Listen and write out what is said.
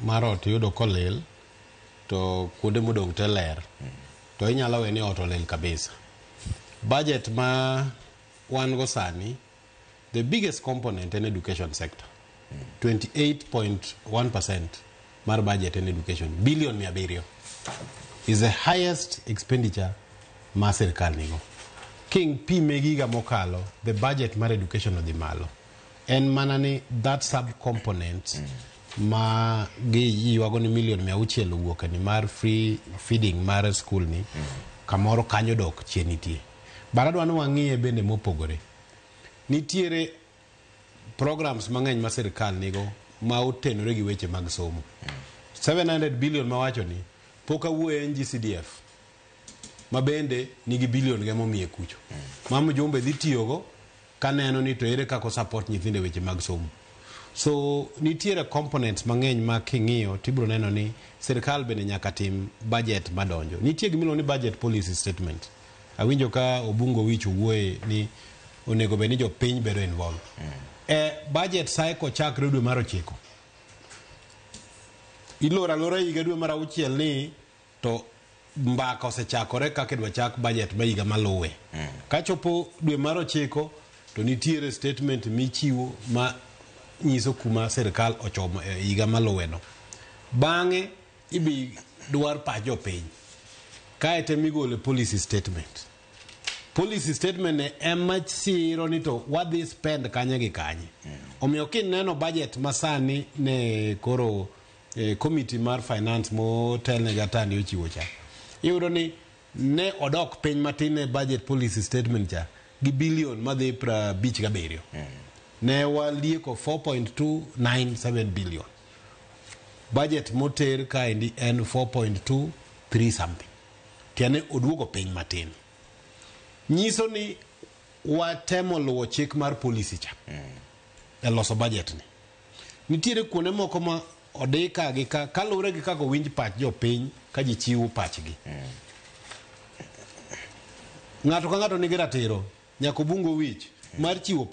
mar ot iyudo kolil to kuonde modong' te ler, to inyalo we ni ot olil kabisa. Budget ma wan go sani, the biggest component en education sector. 28.1% mar budget en education. Billion 700 is the highest expenditure ma sirkal nigo. Kipime gi higa mokalo, the budget mar education odhi malo. En mana ni that sub component ma giywago ni million 600 owuok ni mar free feeding mar school ni kamoro kanyo dok chien nitie. But adwa ni wang'iye bende mopogore. Nitiere programs mang'eny ma sirkal nigo ma otenore gi weche mag somo. 700 billion mawacho ni pok awuoye NGCDF ma bende nigi billion ge momiye kucho. Ma mjumbe dhi tiyogo kaneno ni to ere kaka support nyithindo e weche mag somo. So nitiere components mang'eny ma king'iyo tibiro neno ni sirkal bende nyaka tim budget madonjo. Nitie gimiluongo ni budget policy statement. Awinjo ka Obungo Wich owuoye ni onego bed ni jopiny bedo involved. E budget cycle chakre dwe mar 9. Iloro alora higa dwe mar 6 ni to mbaka osechakore kaka idwa chak budget ma higa maluwe. Kachopo dwe mar 9 to nitiere statement michiwo ma nyiso kuma sirkal ochomo e higa maluwe no. Bang'e ibi dwar pach jopiny. Kae to migole policy statement. Policy statement ne ema siro ni to wadhi spend kanye gi kanye. Omiyo kineno budget masani ne koro committee mar finance motelne gi Atandi ochiwo cha. Iyudo ni ne odok piny matin e budget policy statement cha gi billion madhi 57. Ne walieko 4.297 billion. Budget moter kaendi en 4.23 something. Tiende oduogo piny matin. Nyiso ni watemo luwo chik mar policy cha e loso budget ni. Nitiere kuonde moko ma odi ka gi ka kaluwore gi kaka owinj pach jopiny ka ji chiwo pachgi. Ng'ato ka ng'ato nigi ratiro nyaka Obungo Wich mar chiwo.